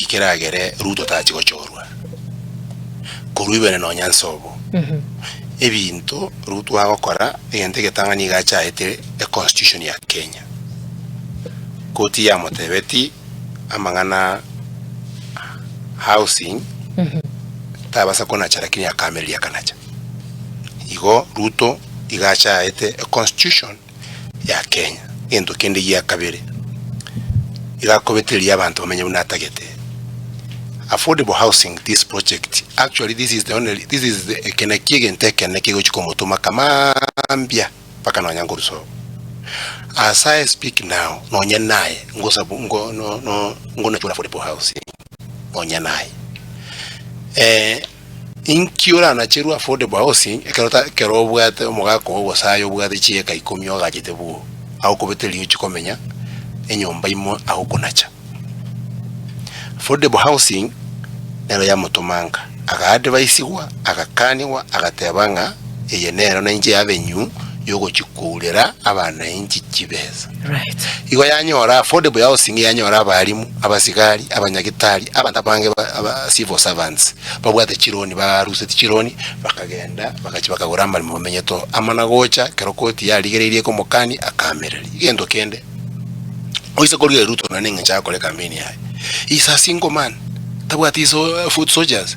keragere Ruto tachi gochorwa? Korwa ibere nonya nsobo. Ebinto Ruto agokora, egento egetang'ani iga achaete econstitution ya Kenya. Koti yamotebeti amang'ana housing tabasa konacha lakini akaamereria akanacha. Igo Ruto iga achaete econstitution ya Kenya. Egento kende gia kabere, iga akobetereria abanto bamenye buna atagete. Affordable housing this project actually this is the only this is the eke nakio egento ekenene kegochi komotoma kamaambia mpaka nonya nkorusa obo. As I speak now nonya naye ngosabu ngo no no ngonachora affordable housing nonya naye. Inki oranacherwe affordable housing ekero ta ekero obwate omogaka oo gose aye obwate chieka ikomi oagachete bwoo, agokobetereria ochie komenya enyomba ime agokonacha. Affordable housing nero yamotomanga, aga advisigwa, agakanigwa, agateba ng'a eye nero nainche avenue yogochia kourera abanainchi chibesa. Right. Igo yanyora affordable housing yanyora abalimu, abasigari, abanyagitari, abanto abange ba aba civil servants babwate chironi baruseti chironi bakagenda bagachia bakagora amaremo bamenyete oo. Amana gocha ekero koti yarigereirie ekomokania akaamereria. Egento kende, oise korigereria Ruto nonye na eng'encho agokora ecampaign yaye, he is a single man, tabwati iso foot soldiers,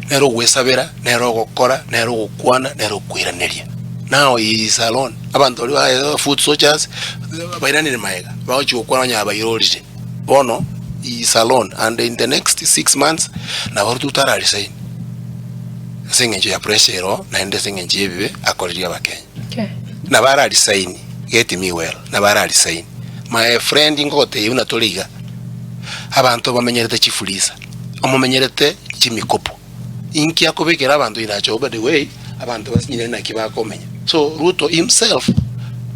nere ogwesabera, nere ogokora, nere ogokwana, nere okoiraneria. Now he is alone. Abanto baria baye foot soldiers bairanire magega, bagochia gokwana onye abairorire. Bono he is alone and in the next 6 months nabo Ruto ara resign ase eng'encho ya pressure ero oo naende ase eng'encho ya ebibe akoreire abakenya. Okay. Nabo ara resign, get me well, nabo ara resign. My friend ngogotebia buna tore iga, abanto bamenyerete chifulisa, omomenyerete chimikopo. Inki akobekera abanto in a over the way abanto basinyire naki bakomenya. So Ruto himself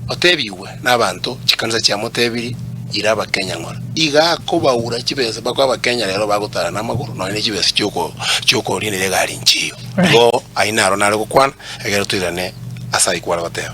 otebigwe na abanto chikanisa chiamotebirie ira abakenya ng'ora. Iga akobaura chibesa mpaka abakenya rero bagotara namagoro nonya ne chibesa chioko chiokorinera egari nchiyo. Right. Igo ayio naro nare gokwana ekero toirane ase ayio kware goteba.